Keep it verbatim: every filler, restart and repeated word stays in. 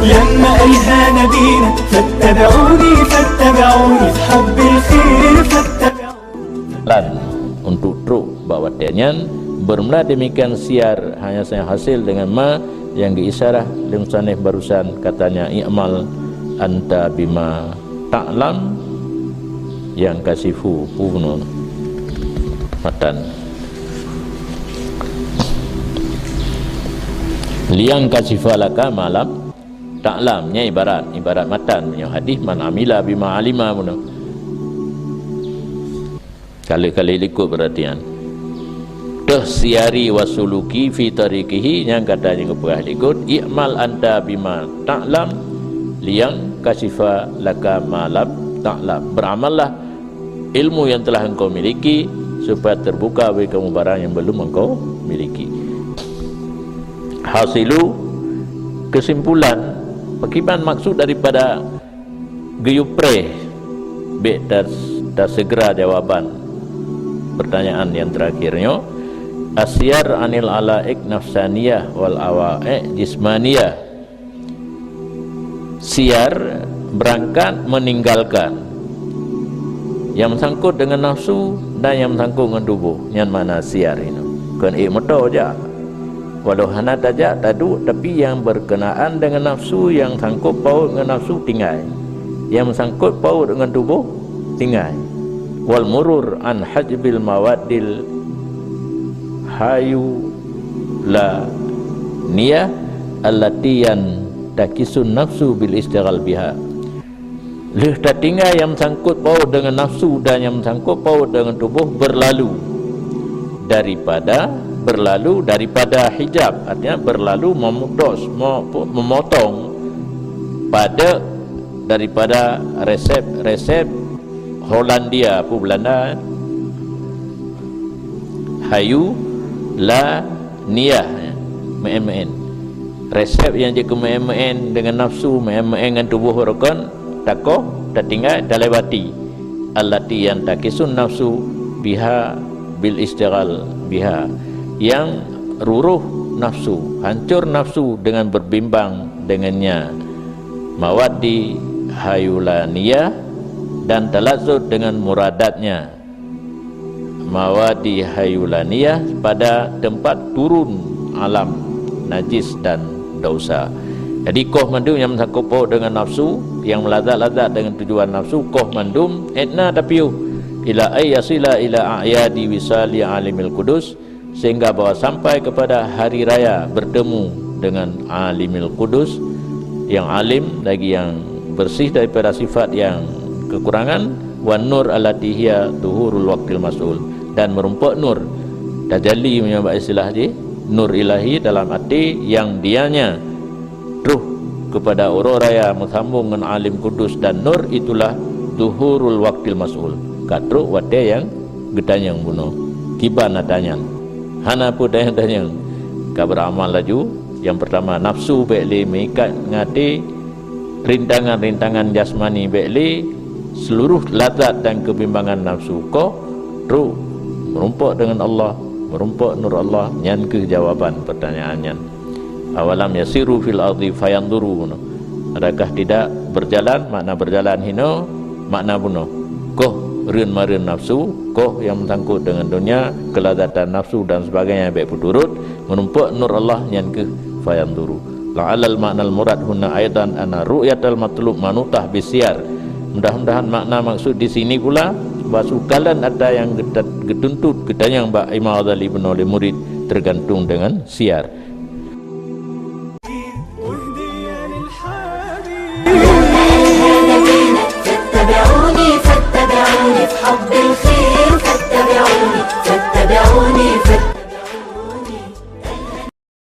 Lamma aiha nabina, fattabi'uni, fattabi'uni, hubbil khair, fattabi'uni. Lan untuk trok bak watée nyan, bermula demikian siar hanya saja hasil dengan ma yang geuisyarah lé musannif barusan, katanya, "I'mal anta bima ta'lam," yang kasifu punu matan. Liang kasifa laka malam taklam, nyan ibarat, ibarat matan meunyoe hadis man amila bima alima bunoe. Kali-kali likot perhatian. Teuh siari wa suluki fi tariqihi, nyang kata nyang geupeugah likot, i'mal anta bima taklam, liang kasifa laka malam taklam. Beramallah ilmu yang telah engkau miliki, supaya terbuka bagi kamu barang yang belum engkau miliki. Hasilu, kesimpulan, pakiban maksud daripada geuyue preh, bek ta-, tasegera jawaban pertanyaan yang terakhir nyoe, asyar anil alaik nafsaniyah wal awaik jismaniyah. Siar berangkat meninggalkan yang meusangkot dengan nafsu dan yang meusangkot ngon tuboh, nyan makna siar inoe. Kon ék moto jak. Walau hana tajak taduek, tapi yang berkenaan dengan nafsu, yang sangkot paut ngon nafsu tinggai. Yang meusangkot paut ngon tuboh tinggai. Wal murur an hajbil mawaddil hayu la niyah allati yantakisun nafsu bil istighal biha. Lheueh tatinggai nyang meusangkot paut deungon nafsu dan nyang meusangkot paut deungon tuboh berlalu daripada, berlalu daripada hijab, artinya berlalu memutus, mo-, memotong pada daripada resep-resep Hollandia, apa Belanda, eh? Hayu la niyah, ya. Meu'én-meu'én. Resep nyang jeuet keu meu'én-meu'én deungon nafsu, meu'én-meu'én ngon tuboh rukon, takoh, tatinggai, talewati. Allati yantakisun nafsu biha bil istighal biha. Yang ruruh nafsu, hancur nafsu dengan berbimbang dengannya. Mawaddi hayulaniyah dan talazut dengan muradatnya. Mawadi hayulaniyah pada tempat turun alam najis dan dosa. Jadi, koh mandum nyang meusangkot paut deungon nafsu, nyang meulazat-lazat deungon tujuan nafsu, koh mandum étna tapiôh, ila ay yasila ila a'yadi wisali alimil qudus, sehingga bahwa sampai kepada hari raya bertemu dengan alimil qudus, yang alim lagi yang bersih daripada sifat yang kekurangan, wan nur allati hiya zuhurul waqtil mas'ul, dan meurumpok nur tajalli, meunyoe bak istilah jih, nur ilahi dalam arti yang dianya troh kepada uroe raya meusambong ngon alim kudus dan nur, itulah zuhurul waqtil mas'ul, ka trok watée nyang geutanyong bunoe. Kiban na tanyong, hana peue tanyong-tanyong, ka beuramal laju. Nyang peurtama, nafsu bék lé meuikat ngon até, rintangan-rintangan jasmani bék lé, seuluruh lazat dan keubimbangan nafsu koh, trok meurumpok deungon Allah, meurumpok nur Allah, nyan kheueh jawaban peurtanyaan nyan. Awalam yasiru fil ardi fayanzuru. Adakah tidak berjalan, makna berjalan hinoe, makna bunoe. Koh reuen-mareuen nafsu, koh nyang meusangkot deungon donya, keulazatan nafsu dan sebagainya bék peuturot, meurumpok nur Allah, nyan kheueh fayanzuru. La'allal ma'nal murad huna aidan anna ru'yatal matlub manutah bisiar. Mudah-mudahan makna maksud di sini pula, bahwa su kalon ata nyang geutat-, geutuntut geutanyong bak Imam Ghazali bunoe lé murid teugantung deungon siar.